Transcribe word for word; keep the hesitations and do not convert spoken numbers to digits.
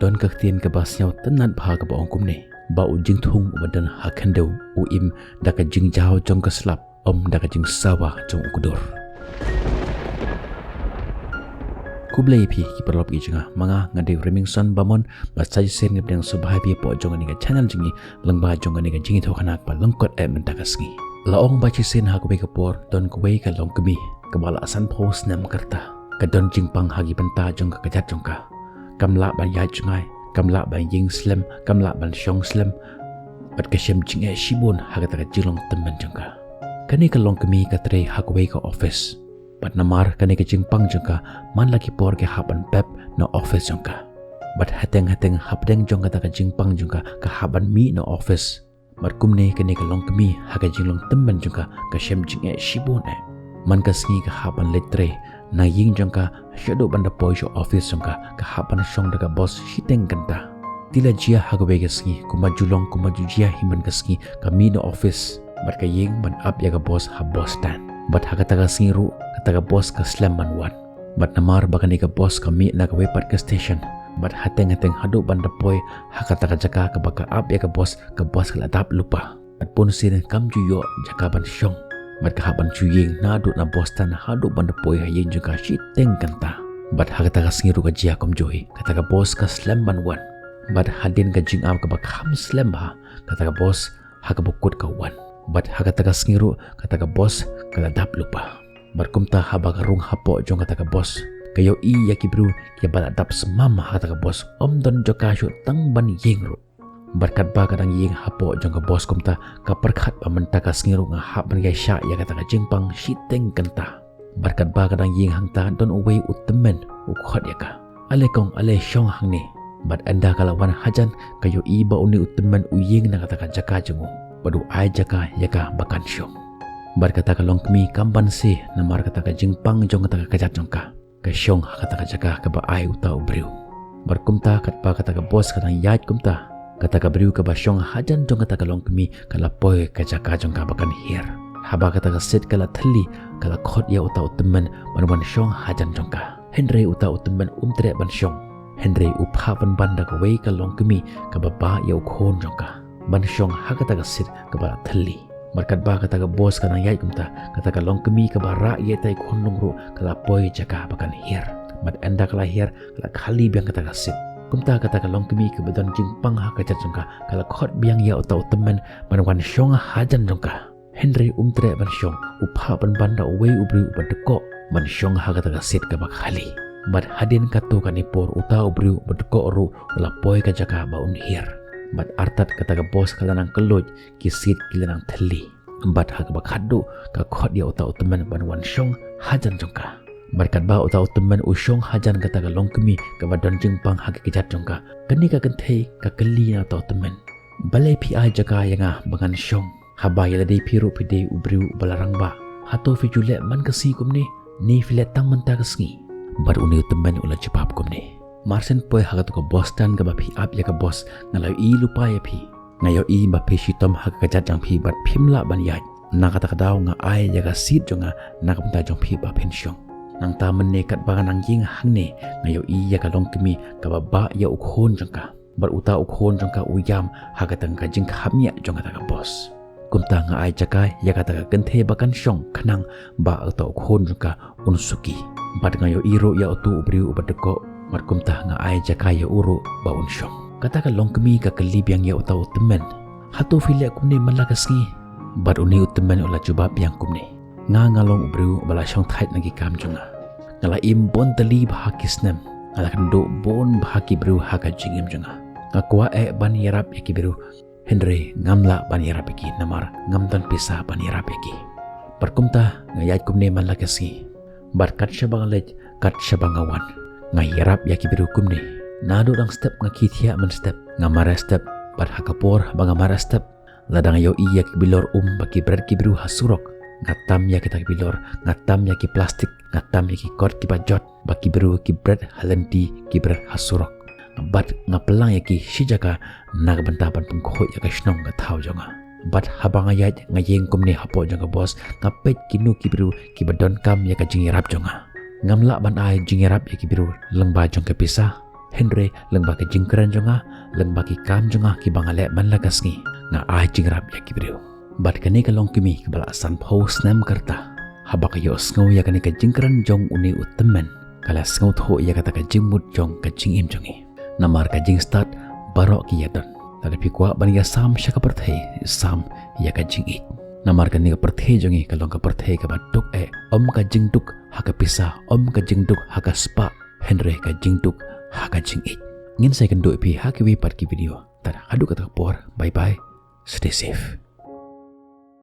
don ka ktien kaba sngewtynnad bha kaba ong kumne, ba u jingthung uba don ha khyndew u im da ka jingjaw jong ka slap, ym da ka jingsawa jong u kdur. Khublei ïa phi ki paralok ki jong nga, ma nga nga dei u Remingson Bamon, bad sa shisien nga pdiang sngewbha ïa phi hapoh jong kane ka channel jong ngi, lyngba jong kane ka jingïathuhkhana kaba lyngkot eh mynta ka sngi. La ong ba shisien ha kawei ka por, don kawei ka longkmie, kaba la sanphew snem ka rta. Ka don jingpang ha ki bynta jong ka kjat jong ka. Kam lah ban ïaid jngai, kam lah ban ïeng slem, kam lah ban shong slem. Bad ka shem jingeh shibun ha kata ka jinglong tymmen jong ka. Kane ka longkmie ka trei ha kawei ka office. Bad namar kane ka jingpang jong ka, man la ki por ka hap ban pep na office jong ka. Bad hateng hateng hapdeng jong kata ka jingpang jong ka, ka hap ban mih na office. Bad kumne kane ka longkmie ha ka jinglong tymmen jong ka, ka shem jingeh shibun eh. Man ka sngi ka hap ban leit trei na ïing jong ka, shaduh ban da poi sha office jong ka, ka hap ban shong da ka boss shiteng kynta. Te la jia ha kawei ka sngi, kumba ju long kumba ju jia hi man ka sngi, ka mih na office bad ka ïeng ban ap ïa ka boss ha bus stand. Bad ha kata ka sngi ruh, kata ka boss ka slem ban wan. Bad namar ba kane ka boss ka mih na kawei pat ka station, bad hateng hateng haduh ban da poi ha kata ka jaka kaba ka ap ïa ka boss, ka boss ka la dap lypa. Bad bunsien kam ju ïoh jaka ban shong. Bad ka hap ban shu ïeng naduh na bus stand haduh ban da poi ha ïing jong ka shiteng kynta. Bad ha kata ka sngi ruh ka jia kumjuh hi, kata ka boss ka slem ban wan. Bad hadien ka jingap kaba kham slem bha, kata ka boss ha kaba kut ka wan. Bad ha kata ka sngi ruh, kata ka boss ka la dap lypa. Bad kumta haba ka rung hapoh jong kata ka boss, ka ïohi ïa ki briew kiba la dap sumar ha kata ka boss, ym don jaka shuh tang ban ïeng ruh. Bad katba ka dang ïeng hapoh jong ka boss kumta, ka pyrkhat ba mynta ka sngi ruh nga hap ban ïaishah ïa kata ka jingpang shiteng kynta. Bad katba ka dang ïeng hangta, don uwei u tymmen u khot ïa ka. Ale kong, ale shong hangne. Bad ynda ka la wan hajan, ka ïohi ba une u tymmen u ïeng na kata ka jaka jong u. Bad u ai jaka ïa ka ba kan shong. Bad kata ka longkmie kam banse namar kata ka jingpang jong kata ka kjat jong ka. Ka shong ha kata ka jaka kaba ai uta u briew. Bad kumta katba kata ka boss ka dang ïaid kumta, kata ka briew kaba shong hajan jong kata ka longkmie ka la poi ka jaka jong ka ba kan hiar. Haba kata ka seat ka la thylli, ka la khot ïa uta u tymmen ban wan shong hajan jong ka. Hynrei uta u tymmen um treh ban shong. Hynrei u phah pynban da kawei ka longkmie kaba bah ïa u khun jong ka ban shong ha kata ka seat kaba la thylli. Bad katba kata ka boss ka dang ïaid kumta, kata ka longkmie kaba rah ïa ita i khunlung ruh ka la poi jaka ba kan hiar. Bad ynda ka la hiar, ka la khali biang kata ka seat. Kumta kata ka longkmie kaba don jingpang ha ka kjat jong ka, ka la khot biang ïa uta u tymmen ban wan shong hajan jong ka. Hynrei um treh ban shong, u phah pynban da uwei u briew uba dkoh ban shong ha kata ka seat kaba khali. Bad hadien katto katne por uta u briew uba dkoh ruh u la poi ka jaka ba un hiar. Bad artat kata ka boss ka la nang kylluid, ki seat ki la nang thylli. Bad ha kaba khatduh ka khot ïa uta u tymmen ban wan shong hajan jong ka. Bad katba uta u tymmen u shong hajan kata ka longkmie kaba don jingpang ha ka kjat jong ka, kane ka kynthei ka kylli na uta u tymmen, balei phi ai jaka ïa nga ba ngan shong? Haba ïa lade phi ruh phi dei u briew uba la rangbah. Hato phi ju leh man ka sngi kumne, ne phi leh tang mynta ka sngi? Bad une u tymmen u la jubab kumne, marsien poi ha kato ka bus stand kaba phi ap ïa ka boss, nga la ïohi lypa ïa phi. Nga ïohi ba phi shitom ha ka kjat jong phi bad phim lah ban ïaid. Na kata ka daw nga ai ïa ka seat jong nga na ka bynta jong phi ba phin shong. Nangta mynne katba nga nang ïeng hangne, nga ïohi ïa ka longkmie kaba bah ïa u khun jong ka. Bad uta u khun jong ka u ïam ha kata ka jingkham ïa jong kata ka boss. Kumta nga ai jaka ïa kata ka kynthei ba kan shong khnang ba uta u khun jong ka un suki. Bad nga ïohi ruh ïa uto u briew uba dkoh, bad kumta nga ai jaka ïa u ruh ba un shong. Kata ka longkmie ka kylli biang ïa uta u tymmen, hato phi leh kumne man la ka sngi? Bad une u tymmen u la jubab biang kumne, nga nga long u briew uba la shong thait na ki kam jong nga. Nga la im bun tylli bha ki snem. Nga la kynduh bun bha ki briew ha ka jingim jong nga. Nga kwah eh ban ïarap ïa ki briew, hynrei ngam lah ban ïarap ïa ki namar ngam don pisa ban ïarap ïa ki. Bad kumta nga ïaid kumne man la ka sngi. Bad kat shaba nga leit, kat shaba nga wan, nga ïarap ïa ki briew kumne. Naduh dang step nga khie thiah mynstep, nga mareh step. Bad ha ka por ba nga mareh step, lada nga ïohi ïa ki bilor um ba ki bret ki briew ha surok, nga tam ïa kita ki bilor, nga tam ïa ki plastik, nga tam ïa ki kot kiba jot ba ki briew ki bret ha lynti, ki bret ha surok. Bad nga pynlang ïa ki shi jaka na ka bynta ban pynkhuid ïa ka shnong ka thaw jong nga. Bad haba nga ïaid nga ïeng kumne hapoh jong ka bus, nga peit kino ki briew kiba donkam ïa ka jingïarap jong nga. Ngam lah ban ai jingïarap ïa ki briew lyngba jong ka pisa, Hynrei lyngba ka jingkren jong nga, lyngba ki kam jong nga kiba nga leh man la ka sngi, nga ai jingïarap ïa ki briew. Bad kane ka longkmie kaba la sanphew snem ka rta, haba ka ïohsngew ïa kane ka jingkren jong une u tymmen, ka la sngewthuh ïa kata ka jingmut jong ka jingim jong ngi. Namar ka jingstad baroh ki ïadon. Lada phi kwah ban ïasam sha ka pyrthei, sam ïa ka jingïeit. Namar kane ka pyrthei jong ngi ka long ka pyrthei kaba duk eh, ym ka jingduk ha ka pisa, ym ka jingduk ha ka spah, hynrei ka jingduk ha ka jingïeit. Ngin sa ïakynduh ïa phi ha kiwei pat ki video. Tad haduh kata ka por, bye bye. Stay safe.